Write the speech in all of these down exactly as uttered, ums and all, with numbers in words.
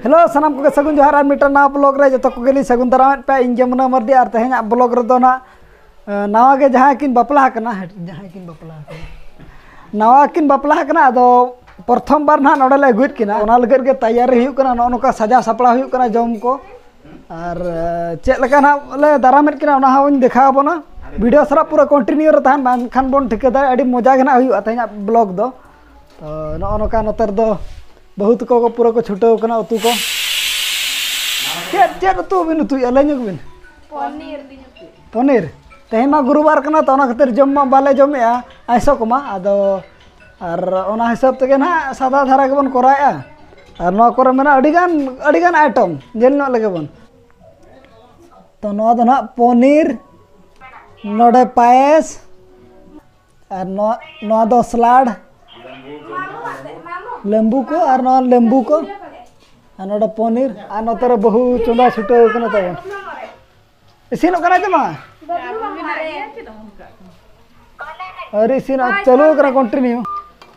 Hello, ᱥᱟᱱᱟᱢ ᱠᱚᱜᱮ ᱥᱟᱹᱜᱩᱱ ᱡᱚᱦᱟᱨ᱾ ᱟᱨ ᱢᱤᱫᱴᱟᱝ ᱱᱟᱣᱟ ᱵᱞᱚᱜ ᱨᱮ ᱡᱚᱛᱚ ᱠᱚᱜᱮᱞᱤᱧ ᱥᱟᱹᱜᱩᱱ ᱫᱟᱨᱟᱢᱮᱫ ᱯᱮᱭᱟ᱾ ᱤᱧ ᱜᱮ ᱢᱩᱱᱟ ᱢᱟᱨᱰᱤ᱾ ᱟᱨ ᱛᱮᱦᱮᱧᱟᱜ ᱵᱞᱚᱜ ᱨᱮᱫᱚ ᱱᱟᱜ, ᱮ, ᱱᱟᱣᱟ ᱜᱮ ᱡᱟᱦᱟᱸᱭ ᱠᱤᱱ ᱵᱟᱯᱞᱟ ᱟᱠᱟᱱᱟ, ᱦᱮᱸ, ᱡᱟᱦᱟᱸᱭ ᱠᱤᱱ ᱵᱟᱯᱞᱟ ᱟᱠᱟᱱᱟ, ᱱᱟᱣᱟ ᱠᱤᱱ ᱵᱟᱯᱞᱟ ᱟᱠᱟᱱᱟ᱾ ᱟᱫᱚ ᱯᱨᱚᱛᱷᱚᱢ ᱵᱟᱨ ᱱᱟᱦᱟᱜ ᱱᱚᱰᱮ ᱞᱮ ᱟᱹᱜᱩᱭᱮᱫ ᱠᱤᱱᱟ, ᱚᱱᱟ ᱞᱟᱹᱜᱤᱫ ᱜᱮ ᱛᱟᱭᱟᱨᱤ ᱦᱩᱭᱩᱜ ᱠᱟᱱᱟ, ᱱᱚᱜᱼᱚ ᱱᱚᱝᱠᱟ ᱥᱟᱡᱟᱣ ᱥᱟᱯᱲᱟᱣ ᱦᱩᱭᱩᱜ ᱠᱟᱱᱟ ᱡᱚᱢ ᱠᱚ᱾ ᱟᱨ, ᱮ, ᱪᱮᱫ ᱞᱮᱠᱟ ᱱᱟᱦᱟᱜ ᱞᱮ ᱫᱟᱨᱟᱢᱮᱫ ᱠᱤᱱᱟ, ᱚᱱᱟ ᱦᱚᱸᱧ ᱫᱮᱠᱷᱟᱣ ᱟᱵᱚᱱᱟ᱾ ᱵᱷᱤᱰᱤᱭᱳ ᱥᱟᱞᱟᱜ ᱯᱩᱨᱟᱹ ᱠᱚᱱᱴᱤᱱᱤᱭᱩ ᱨᱮ ᱛᱟᱦᱮᱱ, ᱵᱟᱝᱠᱷᱟᱱ ᱵᱚᱱ ᱴᱷᱤᱠᱟᱹ ᱫᱟᱲᱮᱭᱟᱜᱼᱟ ᱟᱹᱰᱤ ᱢᱚᱡᱟ ᱜᱮ ᱱᱟᱦᱟᱜ ᱦᱩᱭᱩᱜᱼᱟ ᱛᱮᱦᱮᱧᱟᱜ ᱵᱞᱚᱜ ᱫᱚ᱾ ᱛᱚ ᱱᱚᱜᱼᱚ ᱱᱚᱝᱠᱟ ᱱᱚᱛᱮ ᱨᱮᱫᱚ ᱵᱟᱹᱦᱩ ᱛᱟᱠᱚ ᱠᱚ ᱯᱩᱨᱟᱹ ᱠᱚ ᱪᱷᱩᱴᱟᱹᱣ ᱠᱟᱱᱟ ᱩᱛᱩ ᱠᱚ᱾ ᱪᱮᱫ, ᱪᱮᱫ ᱩᱛᱩ ᱵᱤᱱ ᱩᱛᱩᱭᱮᱫᱼᱟ? ᱞᱟᱹᱭ ᱧᱚᱜ ᱵᱤᱱ᱾ ᱯᱚᱱᱤᱨ᱾ ᱯᱚᱱᱤᱨ᱾ ᱛᱮᱦᱮᱧ ᱢᱟ ᱜᱩᱨᱩᱵᱟᱨ ᱠᱟᱱᱟ, ᱛᱚ ᱚᱱᱟ ᱠᱷᱟᱹᱛᱤᱨ ᱡᱚᱢ ᱢᱟ ᱵᱟᱞᱮ ᱡᱚᱢᱮᱜᱼᱟ ᱟᱭᱥᱚ ᱠᱚᱢᱟ᱾ ᱟᱫᱚ ᱟᱨ ᱚᱱᱟ ᱦᱤᱥᱟᱹᱵ ᱛᱮᱜᱮ ᱱᱟᱦᱟᱜ ᱥᱟᱫᱟ ᱫᱷᱟᱨᱟ ᱜᱮᱵᱚᱱ ᱠᱚᱨᱟᱣᱮᱜᱼᱟ᱾ ᱟᱨ ᱱᱚᱣᱟ ᱠᱚᱨᱮ ᱢᱮᱱᱟᱜᱼᱟ ᱟᱹᱰᱤᱜᱟᱱ, ᱟᱹᱰᱤᱜᱟᱱ ᱟᱭᱴᱮᱢ, ᱧᱮᱞ ᱧᱚᱜ ᱞᱮᱜᱮ ᱵᱚᱱ᱾ ᱛᱚ ᱱᱚᱣᱟ ᱫᱚ ᱱᱟᱦᱟᱜ ᱯᱚᱱᱤᱨ, ᱱᱚᱰᱮ ᱯᱟᱭᱮᱥ, ᱟᱨ ᱱᱚᱣᱟ, ᱱᱚᱣᱟ ᱫᱚ ᱥᱟᱞᱟᱰ, ᱞᱮᱢᱵᱩ ᱠᱚ, ᱟᱨ ᱱᱚᱣᱟ ᱞᱮᱢᱵᱩ ᱠᱚ, ᱟᱨ ᱱᱚᱰᱮ ᱯᱚᱱᱤᱨ, ᱟᱨ ᱱᱚᱛᱮ ᱨᱮ ᱵᱟᱹᱦᱩ ᱪᱚᱸᱫᱟ ᱪᱷᱩᱴᱟᱹᱣ ᱠᱟᱱᱟ ᱛᱟᱵᱚᱱ᱾ ᱤᱥᱤᱱᱚᱜ ᱠᱟᱱᱟ ᱪᱮ ᱵᱟᱝ? ᱟᱹᱣᱨᱤ ᱤᱥᱤᱱᱚᱜ, ᱪᱟᱹᱞᱩ ᱟᱠᱟᱱᱟ ᱠᱚᱱᱴᱤᱱᱤᱭᱩ,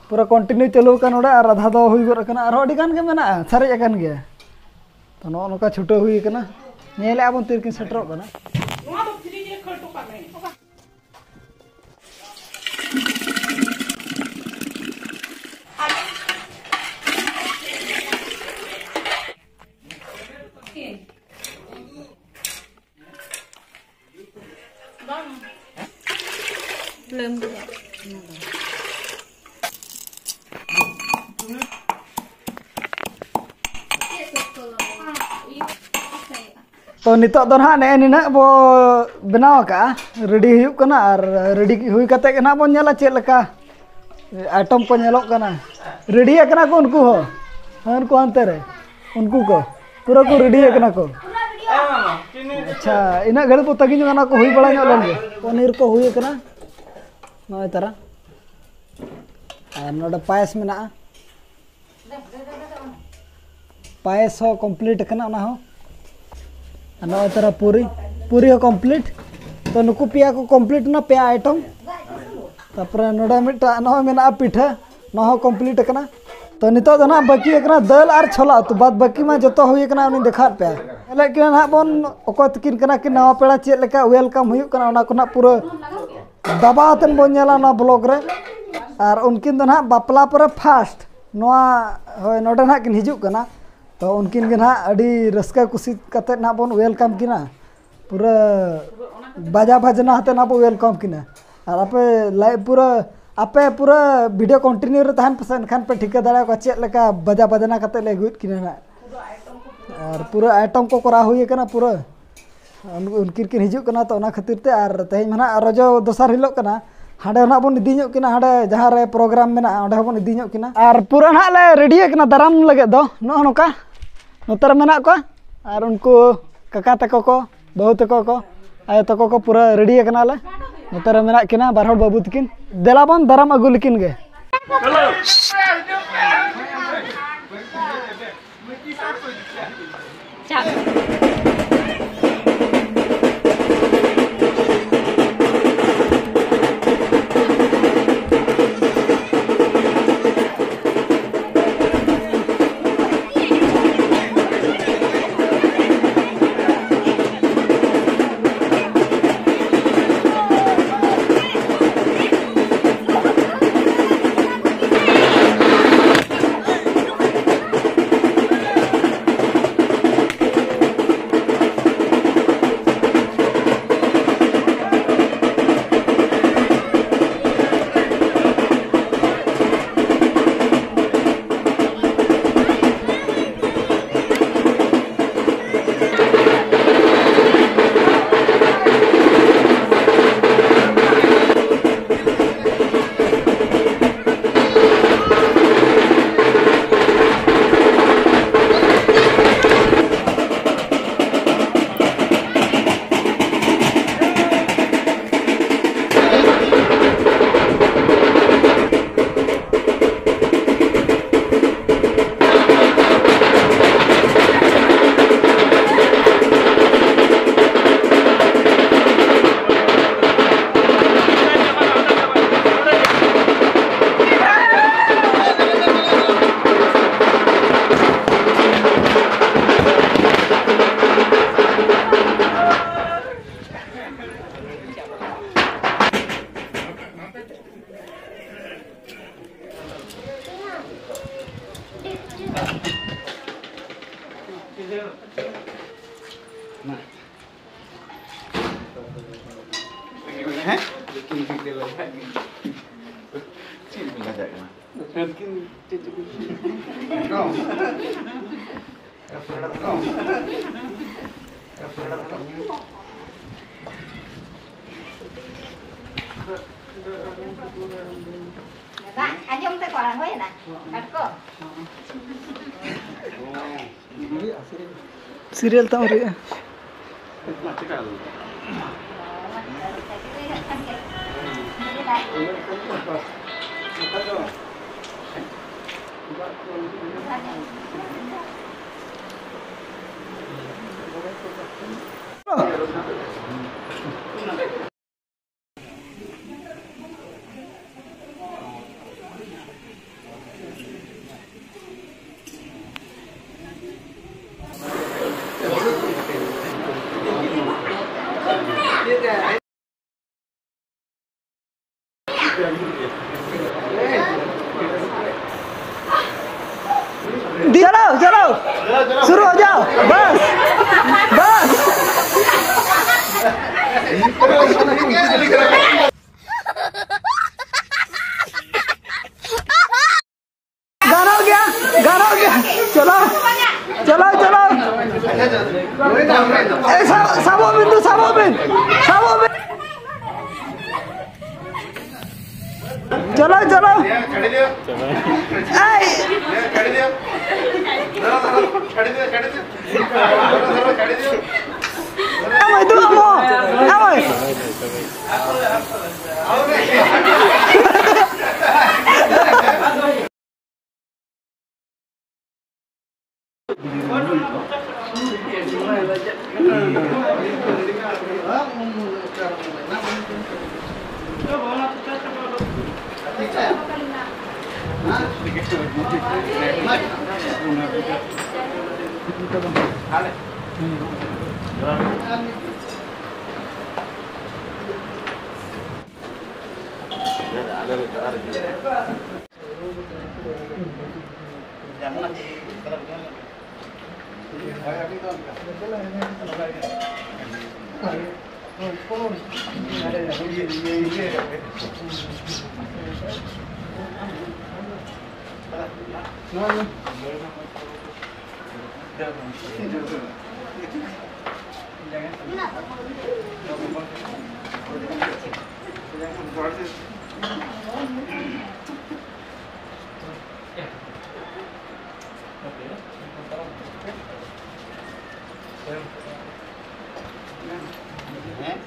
ᱯᱩᱨᱟᱹ ᱠᱚᱱᱴᱤᱱᱤᱭᱩ ᱪᱟᱹᱞᱩ ᱟᱠᱟᱱᱟ ᱱᱚᱰᱮ, ᱟᱨ ᱟᱫᱷᱟ ᱫᱚ ᱦᱩᱭ ᱜᱚᱫ ᱟᱠᱟᱱᱟ, ᱟᱨᱦᱚᱸ ᱟᱹᱰᱤ ᱜᱟᱱ ᱜᱮ ᱢᱮᱱᱟᱜᱼᱟ, ᱥᱟᱨᱮᱡ ᱟᱠᱟᱱ ᱜᱮᱭᱟ᱾ ᱛᱚ ᱱᱚᱜᱼᱚ ᱱᱚᱝᱠᱟ ᱪᱷᱩᱴᱟᱹᱣ ᱦᱩᱭ ᱟᱠᱟᱱᱟ, ᱧᱮᱞᱮᱫᱼᱟ ᱵᱚᱱ ᱛᱤᱨᱮᱠᱤᱱ ᱥᱮᱴᱮᱨᱚᱜ ᱠᱟᱱᱟ᱾ ᱛᱚ ᱱᱤᱛᱚᱜ ᱫᱚ ᱱᱟᱦᱟᱜ ᱱᱮᱜᱼᱮ ᱱᱤᱱᱟᱹᱜ ᱵᱚ ᱵᱮᱱᱟᱣ ᱟᱠᱟᱜᱼᱟ, ᱨᱮᱰᱤ ᱦᱩᱭᱩᱜ ᱠᱟᱱᱟ᱾ ᱟᱨ ᱨᱮᱰᱤ ᱦᱩᱭ ᱠᱟᱛᱮᱫ ᱜᱮ ᱱᱟᱦᱟᱜ ᱵᱚᱱ ᱧᱮᱞᱟ ᱪᱮᱫ ᱞᱮᱠᱟ ᱟᱭᱴᱮᱢ ᱠᱚ ᱧᱮᱞᱚᱜ ᱠᱟᱱᱟ᱾ ᱨᱮᱰᱤ ᱟᱠᱟᱱᱟ ᱠᱚ ᱩᱱᱠᱩ ᱦᱚᱸ, ᱦᱮᱸ, ᱩᱱᱠᱩ ᱦᱟᱱᱛᱮ ᱨᱮ, ᱩᱱᱠᱩ ᱠᱚ ᱯᱩᱨᱟᱹ ᱠᱚ ᱨᱮᱰᱤ ᱟᱠᱟᱱᱟ ᱠᱚ᱾ ᱟᱪᱪᱷᱟ, ᱤᱱᱟᱹᱜ ᱜᱷᱟᱹᱲᱤᱡ ᱵᱚ ᱛᱟᱺᱜᱤ ᱧᱚᱜ, ᱚᱱᱟ ᱠᱚ ᱦᱩᱭ ᱵᱟᱲᱟ ᱧᱚᱜ ᱞᱮᱱ ᱜᱮ᱾ ᱯᱚᱱᱤᱨ ᱠᱚ ᱦᱩᱭ ᱟᱠᱟᱱᱟ ᱱᱚᱜᱼᱚᱭ ᱛᱟᱨᱟ, ᱟᱨ ᱱᱚᱰᱮ ᱯᱟᱭᱮᱥ ᱢᱮᱱᱟᱜᱼᱟ᱾ ᱯᱟᱭᱮᱥ ᱦᱚᱸ ᱠᱚᱢᱯᱞᱤᱴ ᱟᱠᱟᱱᱟ ᱚᱱᱟ ᱦᱚᱸ᱾ ᱟᱨ ᱱᱚᱜᱼᱚᱭ ᱛᱟᱨᱟ ᱯᱩᱨᱤ, ᱯᱩᱨᱤ ᱦᱚᱸ ᱠᱚᱢᱯᱞᱤᱴ᱾ ᱛᱚ ᱱᱩᱠᱩ ᱯᱮᱭᱟ ᱠᱚ ᱠᱚᱢᱯᱞᱤᱴ ᱮᱱᱟ, ᱯᱮᱭᱟ ᱟᱭᱴᱮᱢ᱾ ᱛᱟᱨᱯᱚᱨᱮ ᱱᱚᱰᱮ ᱢᱤᱫᱴᱟᱜ ᱱᱚᱜᱼᱚᱭ ᱢᱮᱱᱟᱜᱼᱟ ᱯᱤᱴᱷᱟᱹ, ᱱᱚᱣᱟ ᱦᱚᱸ ᱠᱚᱢᱯᱞᱤᱴ ᱟᱠᱟᱱᱟ᱾ ᱛᱚ ᱱᱤᱛᱚᱜ ᱫᱚ ᱱᱟᱦᱟᱜ ᱵᱟᱹᱠᱤ ᱟᱠᱟᱱᱟ ᱫᱟᱹᱞ ᱟᱨ ᱪᱷᱚᱞᱟ ᱩᱛᱩ, ᱵᱟᱫ ᱵᱟᱹᱠᱤ ᱢᱟ ᱡᱚᱛᱚ ᱦᱩᱭ ᱟᱠᱟᱱᱟ, ᱩᱱᱤᱧ ᱫᱮᱠᱷᱟᱣᱟᱫ ᱯᱮᱭᱟ᱾ ᱧᱮᱞᱮᱫ ᱠᱤᱱᱟ ᱱᱟᱦᱟᱜ ᱵᱚᱱ ᱚᱠᱚᱭ ᱛᱤᱠᱤᱱ ᱠᱟᱱᱟ ᱠᱤᱱ ᱱᱟᱣᱟ ᱯᱮᱲᱟ, ᱪᱮᱫ ᱞᱮᱠᱟ welcome ᱦᱩᱭᱩᱜ ᱠᱟᱱᱟ ᱚᱱᱟ ᱠᱚ ᱱᱟᱦᱟᱜ ᱯᱩᱨᱟᱹ ᱫᱟᱵᱟᱣ ᱟᱛᱮᱱ ᱵᱚᱱ ᱧᱮᱞᱟ ᱱᱚᱣᱟ vlog ᱨᱮ᱾ ᱟᱨ ᱩᱱᱠᱤᱱ ᱫᱚ ᱱᱟᱦᱟᱜ ᱵᱟᱯᱞᱟ ᱯᱚᱨᱮ first ᱱᱚᱣᱟ, ᱦᱳᱭ, ᱱᱚᱰᱮ ᱱᱟᱦᱟᱜ ᱠᱤᱱ ᱦᱤᱡᱩᱜ ᱠᱟᱱᱟ᱾ ᱛᱚ ᱩᱱᱠᱤᱱ ᱜᱮ ᱱᱟᱦᱟᱜ ᱟᱹᱰᱤ ᱨᱟᱹᱥᱠᱟᱹ ᱠᱩᱥᱤ ᱠᱟᱛᱮᱫ ᱱᱟᱦᱟᱜ ᱵᱚᱱ welcome ᱠᱤᱱᱟ, ᱯᱩᱨᱟᱹ ᱵᱟᱡᱟ ᱵᱟᱡᱽᱱᱟ ᱟᱛᱮᱫ ᱱᱟᱦᱟᱜ ᱵᱚᱱ welcome ᱠᱤᱱᱟ᱾ ᱟᱨ ᱟᱯᱮ live ᱯᱩᱨᱟᱹ, ᱟᱯᱮ ᱯᱩᱨᱟᱹ video continue ᱨᱮ ᱛᱟᱦᱮᱱ ᱯᱮᱥᱮ, ᱮᱱᱠᱷᱟᱱ ᱯᱮ ᱴᱷᱤᱠᱟᱹ ᱫᱟᱲᱮᱭᱟᱠᱚᱣᱟ ᱪᱮᱫ ᱞᱮᱠᱟ ᱵᱟᱡᱟ ᱵᱟᱡᱽᱱᱟ ᱠᱟᱛᱮᱫ ᱞᱮ ᱟᱹᱜᱩᱭᱮᱫ ᱠᱤᱱᱟ ᱱᱟᱦᱟᱜ᱾ ᱟᱨ ᱯᱩᱨᱟᱹ item ᱠᱚ ᱠᱚᱨᱟᱣ ᱦᱩᱭ ᱟᱠᱟᱱᱟ ᱯᱩᱨᱟᱹ᱾ ᱩᱱ-, ᱩᱱᱠᱤᱱ ᱠᱤᱱ ᱦᱤᱡᱩᱜ ᱠᱟᱱᱟ, ᱛᱚ ᱚᱱᱟ ᱠᱷᱟᱹᱛᱤᱨ ᱛᱮ᱾ ᱟᱨ ᱛᱮᱦᱮᱧ ᱢᱟ ᱱᱟᱦᱟᱜ ᱨᱚᱡᱚ ᱫᱚᱥᱟᱨ ᱦᱤᱞᱳᱜ ᱠᱟᱱᱟ, ᱦᱟᱸᱰᱮ ᱱᱟᱦᱟᱜ ᱵᱚᱱ ᱤᱫᱤ ᱧᱚᱜ ᱠᱤᱱᱟ, ᱦᱟᱸᱰᱮ ᱡᱟᱦᱟᱸ ᱨᱮ program ᱢᱮᱱᱟᱜᱼᱟ ᱚᱸᱰᱮ ᱦᱚᱸᱵᱚᱱ ᱤᱫᱤ ᱧᱚᱜ ᱠᱤᱱᱟ᱾ ᱟᱨ ᱯᱩᱨᱟᱹ ᱱᱟᱦᱟᱜ ᱞᱮ ready ᱟᱠᱟᱱᱟ ᱫᱟᱨᱟᱢ ᱞᱟᱹᱜᱤᱫ ᱫᱚ, ᱱᱚᱜᱼᱚ ᱱᱚᱝᱠᱟ ᱱᱚᱛᱮ ᱨᱮ ᱢᱮᱱᱟᱜ ᱠᱚᱣᱟ᱾ ᱟᱨ ᱩᱱᱠᱩ ᱠᱟᱠᱟ ᱛᱟᱠᱚ ᱠᱚ, ᱵᱟᱹᱦᱩ ᱛᱟᱠᱚ ᱠᱚ, ᱟᱭᱳ ᱛᱟᱠᱚ ᱠᱚ ᱯᱩᱨᱟᱹ ready ᱟᱠᱟᱱᱟᱞᱮ᱾ ᱱᱚᱛᱮ ᱨᱮ ᱢᱮᱱᱟᱜ ᱠᱤᱱᱟ ᱵᱟᱨ ᱦᱚᱲ ᱵᱟᱹᱵᱩ ᱛᱟᱹᱠᱤᱱ, ᱫᱮᱞᱟ ᱵᱚᱱ ᱫᱟᱨᱟᱢ ᱟᱹᱜᱩ ᱞᱮᱠᱤᱱ ᱜᱮ᱾ ᱦᱮᱸ? ᱪᱮᱫ ᱵᱤᱱ ᱞᱟᱡᱟᱜ ᱠᱟᱱᱟ? ᱩᱱᱠᱤᱱ ᱪᱮᱫ ᱪᱚᱠᱤᱱ ᱫᱟᱜ ᱟᱸᱡᱚᱢ ᱛᱮᱠᱚ ᱟᱬᱜᱚᱭᱮᱱᱟ ᱠᱟᱴᱠᱚᱢ᱾ ᱥᱤᱨᱤᱭᱟᱞ ᱛᱟᱢ ᱟᱹᱣᱨᱤᱜᱼᱟ᱾ चलो, चलो, शुरू हो जाओ। बस, बस। गाना हो गया, गाना हो गया। चलो, चलो, चलो। ए, सा-, साबो बिंदु, साबो बिंदु, साबो बिंदु। चलो, चलो। ए। ए, मैं तो amo। ए, मैं। ᱦᱮᱸ?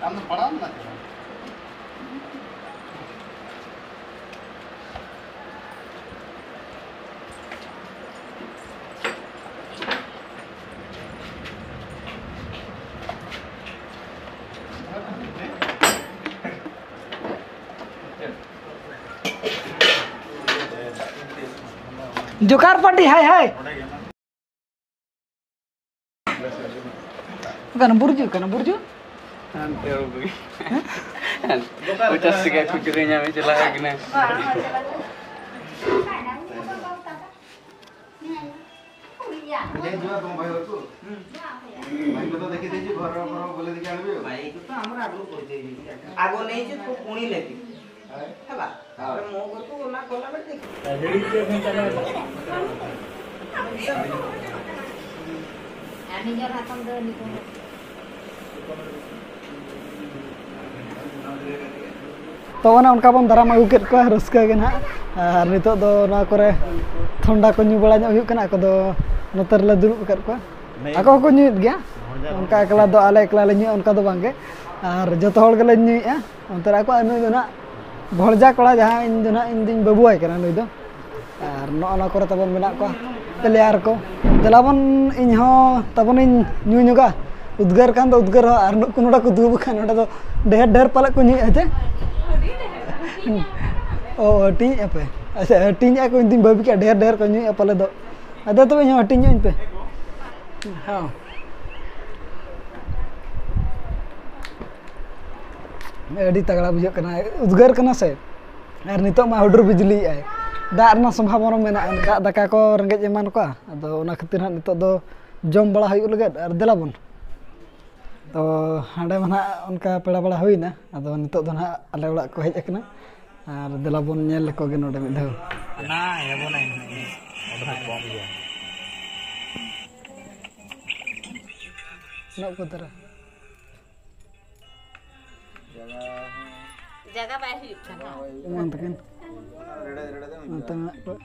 ᱟᱢ ᱫᱚ ᱯᱟᱲᱦᱟᱣ ᱢᱮᱱᱟᱜ ᱛᱟᱢᱟ? ᱡᱚᱠᱟᱨ ᱯᱟᱴᱤ, ᱦᱟᱭ ᱦᱟᱭ᱾ ᱚᱠᱟᱱᱟ ᱵᱩᱨᱡᱩ? ᱚᱠᱟᱱᱟ ᱵᱩᱨᱡᱩ? ᱦᱟᱱᱛᱮ ᱦᱚᱲ ᱠᱚᱜᱮ᱾ ᱯᱚᱪᱟᱥ ᱴᱟᱠᱟ ᱠᱷᱩᱪᱨᱟᱹ ᱧᱟᱢᱮ ᱪᱟᱞᱟᱣ ᱠᱟᱱᱟ᱾ ଆଗ ନେଇଛୁ, ତୁ ପୁଣି ଲେଖିବୁ। ହେଲା। ତାପରେ ମୋ ଘରକୁ ଗଲା, ଗଲାବେଳେ ଦେଖିବୁ। ᱛᱚ, ᱚᱱᱮ ᱚᱱᱠᱟ ᱵᱚᱱ ᱫᱟᱨᱟᱢ ᱟᱹᱜᱩ ᱠᱮᱫ ᱠᱚᱣᱟ, ᱨᱟᱹᱥᱠᱟᱹ ᱜᱮ ᱱᱟᱦᱟᱜ᱾ ᱟᱨ ᱱᱤᱛᱚᱜ ᱫᱚ ᱱᱚᱣᱟ ᱠᱚᱨᱮ ᱴᱷᱚᱱᱰᱟ ᱠᱚ ᱧᱩ ᱵᱟᱲᱟ ᱧᱚᱜ ᱦᱩᱭᱩᱜ ᱠᱟᱱᱟ᱾ ᱟᱠᱚ ᱫᱚ ᱱᱚᱛᱮ ᱨᱮᱞᱮ ᱫᱩᱲᱩᱵ ᱟᱠᱟᱫ ᱠᱚᱣᱟ᱾ ᱟᱠᱚ ᱦᱚᱸᱠᱚ ᱧᱩᱭᱮᱫ ᱜᱮᱭᱟ᱾ ᱚᱱᱠᱟ ᱮᱠᱞᱟ ᱫᱚ, ᱟᱞᱮ ᱮᱠᱞᱟ ᱞᱮ ᱧᱩᱭᱟ, ᱚᱱᱠᱟ ᱫᱚ ᱵᱟᱝ ᱜᱮ᱾ ᱟᱨ ᱡᱚᱛᱚ ᱦᱚᱲ ᱜᱮᱞᱮ ᱧᱩᱭᱮᱫᱼᱟ᱾ ᱚᱱᱛᱮ ᱨᱮ ᱟᱠᱚᱣᱟᱜ ᱱᱩᱭ ᱫᱚ ᱱᱟᱦᱟᱜ ᱵᱷᱚᱲᱡᱟ ᱠᱚᱲᱟ, ᱡᱟᱦᱟᱸ ᱤᱧ ᱫᱚ ᱱᱟᱦᱟᱜ, ᱤᱧ ᱫᱩᱧ ᱵᱟᱹᱵᱩᱣᱟᱭ ᱠᱟᱱᱟ ᱱᱩᱭ ᱫᱚ᱾ ᱟᱨ ᱱᱚᱜᱼᱚ ᱱᱚᱣᱟ ᱠᱚᱨᱮ ᱛᱟᱵᱚᱱ ᱢᱮᱱᱟᱜ ᱠᱚᱣᱟ ᱯᱞᱮᱭᱟᱨ ᱠᱚ᱾ ᱫᱮᱞᱟ ᱵᱚᱱ, ᱤᱧ ᱦᱚᱸ ᱛᱟᱵᱚᱱᱤᱧ ᱧᱩ ᱧᱚᱜᱟ᱾ ᱩᱫᱽᱜᱟᱹᱨ ᱠᱷᱟᱱ ᱫᱚ ᱩᱫᱽᱜᱟᱹᱨ ᱦᱚᱸ, ᱟᱨ ᱱᱩᱠᱩ ᱱᱚᱰᱮ ᱠᱚ ᱫᱩᱲᱩᱵ ᱟᱠᱟᱱ, ᱱᱚᱰᱮ ᱫᱚ ᱰᱷᱮᱨ ᱰᱷᱮᱨ ᱯᱟᱞᱮᱫ ᱠᱚ ᱧᱩᱭᱮᱫᱼᱟ ᱪᱮ? ᱚ, ᱦᱟᱹᱴᱤᱧᱮᱫᱼᱟ ᱯᱮ? ᱟᱪᱪᱷᱟ, ᱦᱟᱹᱴᱤᱧᱮᱫᱼᱟ ᱠᱚ, ᱤᱧ ᱫᱩᱧ ᱵᱷᱟᱹᱵᱤ ᱠᱮᱫᱼᱟ ᱰᱷᱮᱨ ᱰᱷᱮᱨ ᱠᱚ ᱧᱩᱭᱮᱫᱼᱟ ᱯᱟᱞᱮ ᱫᱚ᱾ ᱟᱫᱚ ᱛᱚᱵᱮ ᱤᱧ ᱦᱚᱸ ᱦᱟᱹᱴᱤᱧ ᱧᱚᱜ ᱟᱹᱧ ᱯᱮ᱾ ᱦᱮᱸ᱾ ᱟᱹᱰᱤ ᱛᱟᱜᱲᱟ ᱵᱩᱡᱷᱟᱹᱜ ᱠᱟᱱᱟ, ᱩᱫᱽᱜᱟᱹᱨ ᱠᱟᱱᱟ ᱥᱮ᱾ ᱟᱨ ᱱᱤᱛᱚᱜ ᱢᱟ ᱦᱩᱰᱩᱨ ᱵᱤᱡᱽᱞᱤᱭᱮᱜᱼᱟᱭ᱾ ᱫᱟᱜ ᱨᱮᱱᱟᱜ ᱥᱚᱢᱵᱷᱟᱵᱚᱱᱟ ᱢᱮᱱᱟᱜᱼᱟ, ᱫᱟᱜ ᱫᱟᱠᱟ ᱠᱚ ᱨᱮᱸᱜᱮᱡ ᱮᱢᱟᱱ ᱠᱚᱣᱟ᱾ ᱟᱫᱚ ᱚᱱᱟ ᱠᱷᱟᱹᱛᱤᱨ ᱦᱟᱸᱜ ᱱᱤᱛᱚᱜ ᱫᱚ ᱡᱚᱢ ᱵᱟᱲᱟ ᱦᱩᱭᱩᱜ ᱞᱟᱹᱜᱤᱫ᱾ ᱟᱨ ᱫᱮᱞᱟ ᱵᱚᱱ, ᱛᱚ ᱦᱟᱸᱰᱮ ᱢᱟ ᱱᱟᱦᱟᱜ ᱚᱱᱠᱟ ᱯᱮᱲᱟ ᱵᱟᱲᱟ ᱦᱩᱭᱱᱟ, ᱟᱫᱚ ᱱᱤᱛᱚᱜ ᱫᱚ ᱱᱟᱦᱟᱜ ᱟᱞᱮ ᱚᱲᱟᱜ ᱠᱚ ᱦᱮᱡ ᱟᱠᱟᱱᱟ᱾ ᱟᱨ ᱫᱮᱞᱟ ᱵᱚᱱ ᱧᱮᱞ ᱞᱮᱠᱚ ᱜᱮ ᱱᱚᱰᱮ ᱢᱤᱫ ᱫᱷᱟᱣ᱾ ᱚᱱᱟ ᱤᱭᱟᱹ ᱵᱚᱱ ᱮᱢ ᱠᱚᱢ ᱜᱮᱭᱟ᱾ ᱩᱱᱟᱹᱜ ᱠᱚ ᱫᱷᱟᱨᱟ᱾ ᱡᱟᱭᱜᱟ ᱵᱟᱭ ᱦᱩᱭᱩᱜ ᱠᱟᱱᱟ᱾ ᱮᱢᱟᱱ ᱛᱟᱹᱠᱤᱱ᱾ ᱱᱚᱛᱮ ᱢᱮᱱᱟᱜ ᱠᱚᱣᱟ᱾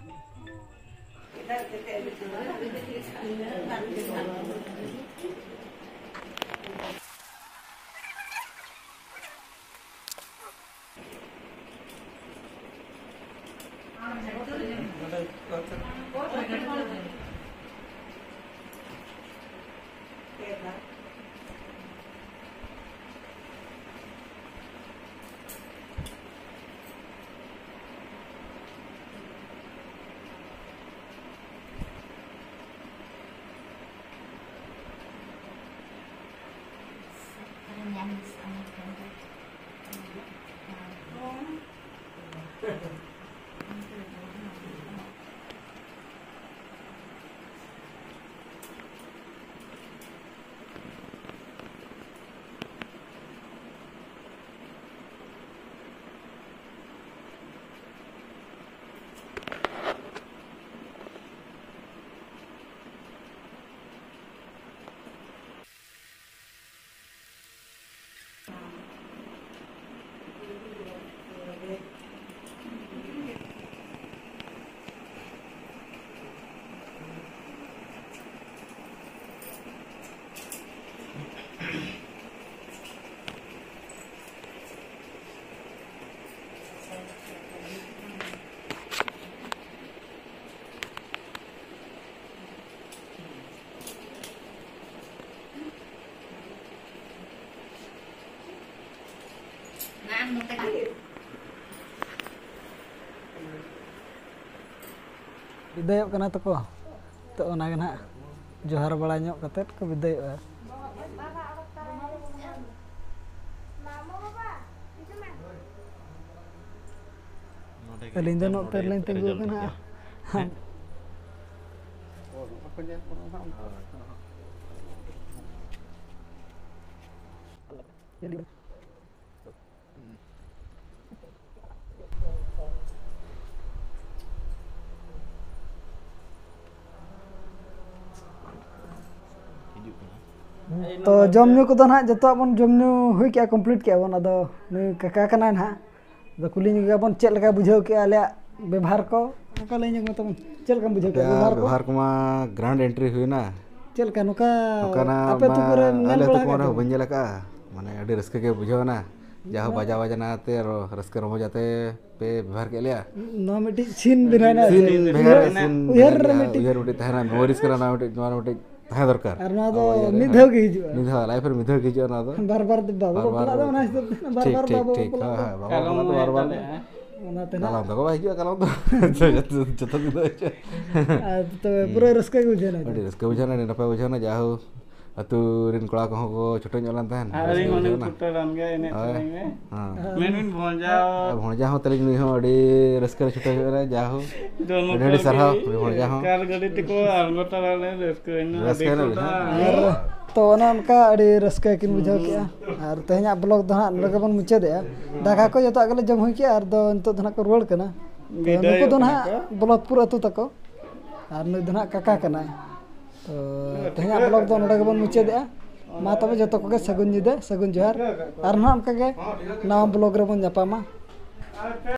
ᱵᱤᱫᱟᱹᱭᱚᱜ ᱠᱟᱱᱟ ᱛᱟᱠᱚ᱾ ᱛᱚ ᱚᱱᱟᱜᱮ ᱱᱟᱦᱟᱜ ᱡᱚᱦᱟᱨ ᱵᱟᱲᱟ ᱧᱚᱜ ᱠᱟᱛᱮᱫ ᱠᱚ ᱵᱤᱫᱟᱹᱭᱚᱜᱼᱟ᱾ ᱟᱹᱞᱤᱧ ᱫᱚ ᱱᱚᱛᱮ ᱨᱮᱞᱤᱧ ᱛᱤᱸᱜᱩ ᱠᱟᱱᱟ᱾ ᱦᱮᱸ᱾ ᱛᱚ, ᱡᱚᱢ ᱧᱩ ᱠᱚᱫᱚ ᱱᱟᱦᱟᱜ ᱡᱚᱛᱚᱣᱟᱜ ᱵᱚᱱ ᱡᱚᱢ ᱧᱩ ᱦᱩᱭ ᱠᱮᱜᱼᱟ, complete ᱠᱮᱜᱼᱟ ᱵᱚᱱ᱾ ᱟᱫᱚ ᱱᱩᱭ ᱠᱟᱠᱟ ᱠᱟᱱᱟᱭ ᱱᱟᱦᱟᱜ, ᱟᱫᱚ ᱠᱩᱞᱤ ᱧᱚᱜᱮᱭᱟ ᱵᱚᱱ ᱪᱮᱫ ᱞᱮᱠᱟᱭ ᱵᱩᱡᱷᱟᱹᱣ ᱠᱮᱜᱼᱟ ᱟᱞᱮᱭᱟᱜ ᱵᱮᱵᱷᱟᱨ ᱠᱚ᱾ ᱚᱱᱠᱟ ᱞᱟᱹᱭ ᱧᱚᱜ ᱢᱮ ᱛᱟᱵᱚᱱ, ᱪᱮᱫ ᱞᱮᱠᱟᱢ ᱵᱩᱡᱷᱟᱹᱣ ᱠᱮᱜᱼᱟ ᱟᱯᱮᱭᱟᱜ ᱵᱮᱵᱷᱟᱨ ᱠᱚ? ᱵᱮᱵᱷᱟᱨ ᱠᱚᱢᱟ grand entry ᱦᱩᱭᱱᱟ᱾ ᱪᱮᱫ ᱞᱮᱠᱟ ᱱᱚᱝᱠᱟ ᱱᱚᱝᱠᱟᱱᱟᱜ ᱟᱯᱮ ᱟᱹᱛᱩ ᱢᱟ ᱠᱚᱨᱮ ᱧᱮᱞ ᱟᱞᱮ ᱟᱹᱛᱩ ᱵᱟᱲᱟ ᱠᱚᱨᱮ ᱟᱠᱟᱫ ᱦᱚᱸ ᱜᱮᱭᱟ? ᱵᱟᱹᱧ ᱧᱮᱞ ᱟᱠᱟᱫᱼᱟ, ᱢᱟᱱᱮ ᱟᱹᱰᱤ ᱨᱟᱹᱥᱠᱟᱹ ᱜᱮ ᱵᱩᱡᱷᱟᱹᱣ ᱮᱱᱟ᱾ ᱡᱟᱦᱳ, ᱵᱟᱡᱟᱣ ᱵᱟᱡᱱᱟ ᱟᱛᱮ ᱟᱨᱚ ᱨᱟᱹᱥᱠᱟᱹ ᱨᱚᱢᱚᱡᱽ ᱟᱛᱮ ᱯᱮ ᱵᱮᱵᱷᱟᱨ ᱠᱮᱫ ᱞᱮᱭᱟ᱾ ᱱᱚᱣᱟ ᱢᱤᱫᱴᱤᱡ scene ᱵᱮᱱᱟᱣ ᱮᱱᱟ᱾ Scene ᱵᱷᱮᱜᱟᱨ ᱩᱭᱦᱟᱹᱨ, scene ᱩᱭᱦᱟᱹᱨ ᱨᱮ ᱢᱮᱱᱟᱜᱼᱟ, ᱢᱤᱫᱴᱤᱡ᱾ ᱩᱭᱦᱟᱹᱨ ᱢᱤᱫᱴᱤᱡ ᱛᱟᱦᱮᱱᱟ, memories ᱠᱟᱱᱟ ᱱᱚᱣᱟ ᱢᱤᱫᱴᱤᱡ, ᱱᱚᱣᱟ ᱢᱤᱫᱴᱤᱡ ᱛᱟᱦᱮᱸ ᱫᱚᱨᱠᱟᱨ᱾ ᱟᱨ ᱱᱚᱣᱟ ᱫᱚ ᱟᱵᱚ ᱤᱭᱟᱹ ᱨᱮ, ᱢᱤᱫ ᱦᱮᱸ᱾ ᱫᱷᱟᱣ ᱜᱮ ᱦᱤᱡᱩᱜᱼᱟ᱾ ᱢᱤᱫ ᱫᱷᱟᱣ, life ᱨᱮ ᱢᱤᱫ ᱫᱷᱟᱣ ᱜᱮ ᱦᱤᱡᱩᱜᱼᱟ ᱱᱚᱣᱟ ᱫᱚ᱾ ᱵᱟᱨ ᱵᱟᱨ ᱫᱚ ᱵᱟᱵᱚ ᱴᱷᱤᱠ, ᱵᱟᱯᱞᱟᱜ ᱴᱷᱤᱠ, ᱫᱚ, ᱴᱷᱤᱠ᱾ ᱚᱱᱟ ᱦᱤᱥᱟᱹᱵ ᱛᱮ ᱵᱟᱨ ᱴᱷᱤᱠ, ᱵᱟᱨ ᱫᱚ ᱴᱷᱤᱠ, ᱵᱟᱵᱚ ᱦᱳᱭ, ᱵᱟᱯᱞᱟᱜ ᱦᱳᱭ, ᱫᱚ᱾ ᱵᱟᱵᱚ ᱚᱱᱟ ᱵᱟᱯᱞᱟᱜ ᱫᱚ ᱵᱟᱨ ᱵᱟᱨ ᱫᱚ᱾ ᱵᱟᱵᱚ ᱵᱟᱯᱞᱟᱜ ᱫᱚ᱾ ᱚᱱᱟᱛᱮ ᱱᱟᱜ ᱠᱟᱞᱚᱢ ᱫᱚ ᱵᱟᱭ ᱦᱤᱡᱩᱜᱼᱟ, ᱠᱟᱞᱚᱢ ᱫᱚ᱾ ᱡᱚᱛᱚ, ᱡᱚᱛᱚ ᱫᱤᱱ ᱫᱚ ᱦᱤᱡᱩᱜᱼᱟ᱾ ᱟᱨ ᱛᱚᱵᱮ ᱯᱩᱨᱟᱹ ᱦᱩᱸ᱾ ᱨᱟᱹᱥᱠᱟᱹ ᱜᱮ ᱵᱩᱡᱷᱟᱹᱣ ᱮᱱᱟ᱾ ᱟᱹᱰᱤ ᱨᱟᱹᱥᱠᱟᱹ ᱵᱩᱡᱷᱟᱹᱣ ᱮᱱᱟ, ᱟᱹᱰᱤ ᱱᱟᱯᱟᱭ ᱵᱩᱡᱷᱟᱹᱣ ᱮᱱᱟ, ᱡᱟᱦᱳ᱾ ᱟᱹᱛᱩ ᱨᱮᱱ ᱠᱚᱲᱟ ᱠᱚᱦᱚᱸ ᱠᱚ ᱪᱷᱩᱴᱟᱹᱣ ᱧᱚᱜ ᱞᱮᱱ ᱛᱟᱦᱮᱱ᱾ ᱟᱨ ᱟᱹᱞᱤᱧ ᱦᱚᱸᱞᱤᱧ ᱵᱩᱡᱷᱟᱹᱣ ᱮᱱᱟ᱾ ᱪᱷᱩᱴᱟᱹᱣ ᱞᱮᱱ ᱜᱮᱭᱟ ᱮᱱᱮᱡ ᱦᱳᱭ᱾ ᱥᱮᱨᱮᱧ ᱨᱮ᱾ ᱦᱮᱸ᱾ ᱢᱮᱱ ᱵᱤᱱ ᱵᱷᱚᱸᱡᱟ᱾ ᱟᱨ ᱵᱷᱚᱸᱡᱟ ᱦᱚᱸ ᱛᱟᱹᱞᱤᱧ, ᱱᱩᱭ ᱦᱚᱸ ᱟᱹᱰᱤ ᱨᱟᱹᱥᱠᱟᱹ ᱨᱮ ᱪᱷᱩᱴᱟᱹᱣ ᱧᱚᱜ ᱮᱱᱟ, ᱡᱟᱦᱳ᱾ ᱫᱚᱢᱮ ᱟᱹᱰᱤ ᱟᱹᱰᱤ ᱠᱚ ᱥᱟᱨᱦᱟᱣ, ᱟᱹᱰᱤ ᱱᱩᱭ ᱵᱷᱚᱸᱡᱟ ᱦᱚᱸ᱾ ᱠᱟᱨ ᱜᱟᱹᱰᱤ ᱛᱮᱠᱚ ᱟᱬᱜᱚ ᱛᱚᱨᱟ ᱞᱮᱱ, ᱨᱟᱹᱥᱠᱟᱹᱭᱮᱱᱟ᱾ ᱨᱟᱹᱥᱠᱟᱹᱭᱮᱱᱟ ᱟᱹᱰᱤ ᱵᱤᱱ, ᱦᱮᱸ? ᱠᱚ᱾ ᱟᱨ ᱛᱚ ᱚᱱᱮ ᱚᱱᱠᱟ ᱟᱹᱰᱤ ᱨᱟᱹᱥᱠᱟᱹ ᱠᱤᱱ ᱵᱩᱡᱷᱟᱹᱣ ᱠᱮᱜᱼᱟ᱾ ᱟᱨ ᱛᱮᱦᱮᱧᱟᱜ vlog ᱫᱚ ᱦᱟᱸᱜ ᱱᱚᱰᱮ ᱜᱮᱵᱚᱱ ᱢᱩᱪᱟᱹᱫᱮᱜᱼᱟ᱾ ᱫᱟᱠᱟ ᱠᱚ ᱡᱚᱛᱚᱣᱟᱜ ᱜᱮᱞᱮ ᱡᱚᱢ ᱦᱩᱭ ᱠᱮᱜᱼᱟ, ᱟᱨ ᱫᱚ ᱱᱤᱛᱚᱜ ᱫᱚ ᱦᱟᱸᱜ ᱠᱚ ᱨᱩᱣᱟᱹᱲ ᱠᱟᱱᱟ᱾ ᱛᱚ ᱵᱤᱫᱟᱹᱭᱚᱜ ᱱᱩᱠᱩ ᱫᱚ ᱠᱟᱱᱟ ᱱᱟᱦᱟᱜ ᱠᱚ᱾ ᱵᱚᱞᱚᱛᱯᱩᱨ ᱟᱹᱛᱩ ᱛᱟᱠᱚ, ᱟᱨ ᱱᱩᱭ ᱫᱚ ᱱᱟᱦᱟᱜ ᱠᱟᱠᱟ ᱠᱟᱱᱟᱭ᱾ ᱛᱚ ᱛᱮᱦᱮᱧᱟᱜ vlog ᱫᱚ ᱱᱚᱰᱮ ᱜᱮᱵᱚᱱ ᱢᱩᱪᱟᱹᱫᱮᱜᱼᱟ᱾ ᱢᱟ ᱛᱚᱵᱮ ᱡᱚᱛᱚ ᱠᱚᱜᱮ ᱥᱟᱹᱜᱩᱱ ᱧᱤᱫᱟᱹ, ᱥᱟᱹᱜᱩᱱ ᱡᱚᱦᱟᱨ᱾ ᱟᱨ ᱱᱟᱦᱟᱜ ᱚᱱᱠᱟ ᱜᱮ ᱱᱟᱣᱟ vlog ᱨᱮᱵᱚᱱ ᱧᱟᱯᱟᱢᱟ᱾